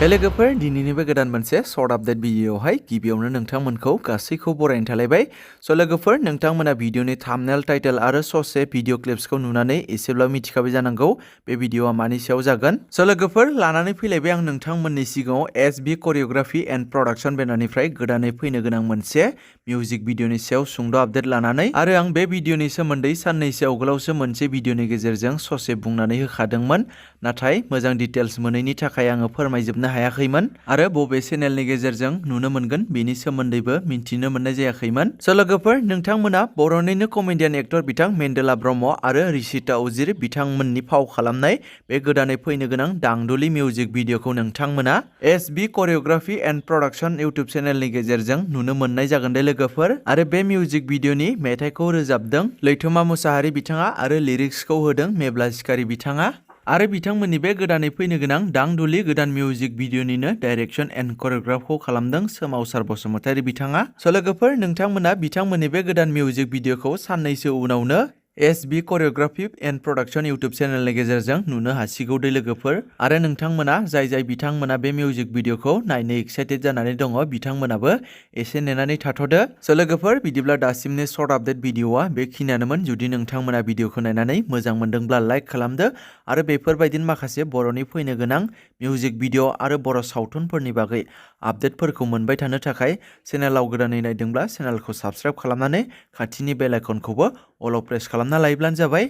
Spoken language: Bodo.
लोगोफोर दिनैनि बे गोदान मोनसे सर्ट आपडेट भिडिअआवहाय गिबियावनो नोंथांमोनखौ गासैखौ बरायनो थालायबाय। लोगोफोर नोंथांमोना भिडिअनि थाम्बनेल टाइटेल आरो ससे भिडिअ क्लिप्सखौ नुनानै एसेब्लाबो मिथिखाबाय जानांगौ बे भिडिअआ मानि सायाव जागोन। लोगोफोर लानानै फैलायबाय आं नोंथांमोननि सिगाङाव एसबी कोरियोग्राफी एन्ड प्रडाक्शन बेनारनिफ्राय गोदानै फैनो गोनां मोनसे मिउजिक भिडिअनि सायाव सुंद' आपडेट लानानै आरो आं बे भिडिअनि सोमोन्दै साननैसो आवगोलावसो मोनसे भिडिअनि गेजेरजों ससे बुंनानै होखादोंमोन, नाथाय मोजां डिटेल्स मोनैनि थाखाय आङो फोरमायजोबनो हायाखैमोन आरो बबे चेनेलनि गेजेरजों नुनो मोनगोन बेनि सोमोन्दैबो मिन्थिनो मोननाय जायाखैमोन। लोगोफोर नोंथांमोना बर'निनो कमेडियान एक्टर बिथां मेन्देला ब्रह्म आरो रिशिता उजिर बिथांमोननि फाव खालामनाय बे गोदानै फैनो गोनां दुली मिउजिक भिडिअखौ नोंथांमोना SB choreography and production YouTube चेनेलनि गेजेरजों नुनो मोननाय जागोन दे लोगोफोर। आरो बे मिउजिक भिडिअनि मेथाइखौ रोजाबदों लैथोमा मुसाहारि बिथाङा आरो लिरिक्सखौ होदों मेब्ला सिखारि बिथाङा। आरो बिथांमोननि बे गोदानै फैनो गोनां दुली गोदान मिउजिक भिडिअनिनो डाइरेक्शन एन्ड कोरियोग्राफखौ खालामदों सोमावसार बसुमतारी बिथाङा। लोगोफोर नोंथांमोना बिथांमोननि बे गोदान मिउजिक भिडिअखौ साननैसो उनावनो SB choreography and production YouTube चेनेलनि गेजेरजों नुनो हासिगौ दे लोगोफोर। आरो नोंथांमोना जाय बिथांमोना बे मिउजिक भिडिअखौ नायनो एक्साइटेड जानानै दङ बिथांमोनाबो एसे नेनानै थाथ'दो। लोगोफोर बिदिब्ला दासिमनि सर्ट आपडेट भिडिअआ बेखिनियानोमोन। जुदि नोंथांमोना भिडिअखौ नायनानै मोजां मोनदोंब्ला लाइक खालामदो आरो बेफोरबायदिनो माखासे बर'नि फैनो गोनां मिउजिक भिडिअ आरो बर' सावथुनफोरनि बागै आपडेटफोरखौ मोनबाय थानो थाखाय चेनेलाव गोदानै नायदोंब्ला चेनेलखौ साबस्क्राइब खालामनानै खाथिनि बेल आइकनखौबो अल प्रेस खालामना लायोब्लानो जाबाय।